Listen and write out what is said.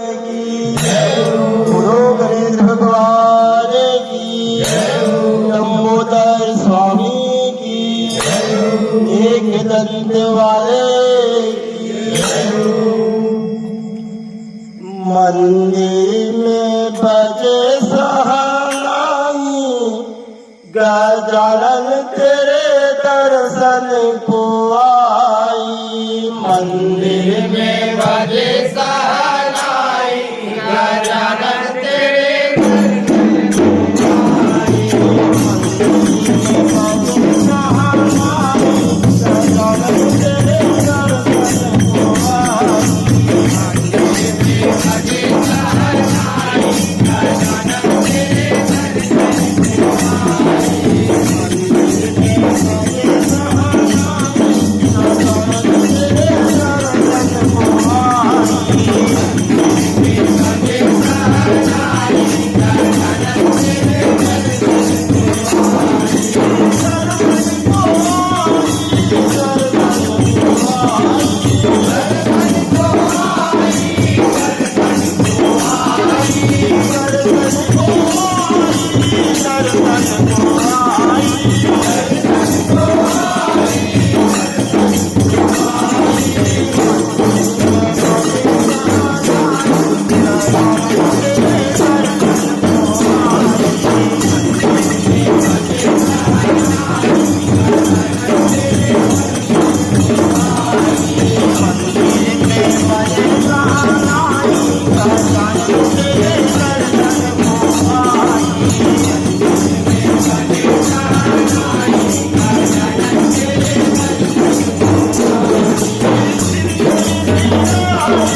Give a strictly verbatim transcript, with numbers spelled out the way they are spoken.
की, गुरु गणेश भगवान की, लंबोदर स्वामी की, एक दंत वाले की। मंदिर में बजे शहनाई, गजानन तेरे दर्शन को आई। मंदिर में बजे